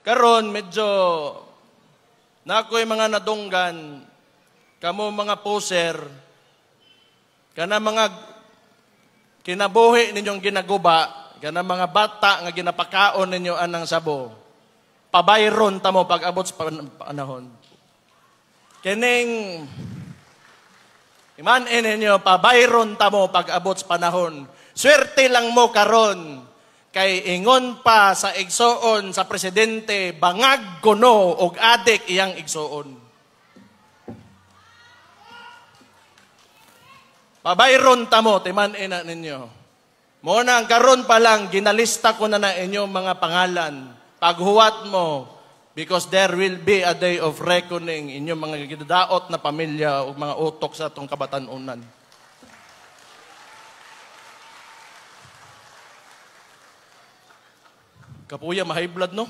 Karon medyo nakoy mga nadunggan kamo mga poser kana mga kinabuhi ninyong ginaguba, kana mga bata nga ginapakaon ninyo anang sabo. Pabayron ta mo pag abot sa panahon. Kining iman-in ninyo, pabayron ta mo pag abot sa panahon. Swerte lang mo karon kay ingon pa sa igsoon sa presidente, bangag kuno og adik iyang igsoon. Pabayron ta mo, timan-in na ninyo. Mo na ang karon pa lang ginalista ko na na inyong mga pangalan. Paghuwat mo, because there will be a day of reckoning inyong mga gidadaot na pamilya o mga utok sa atong kabatan-unan. Kapuya, ma-high blood, no?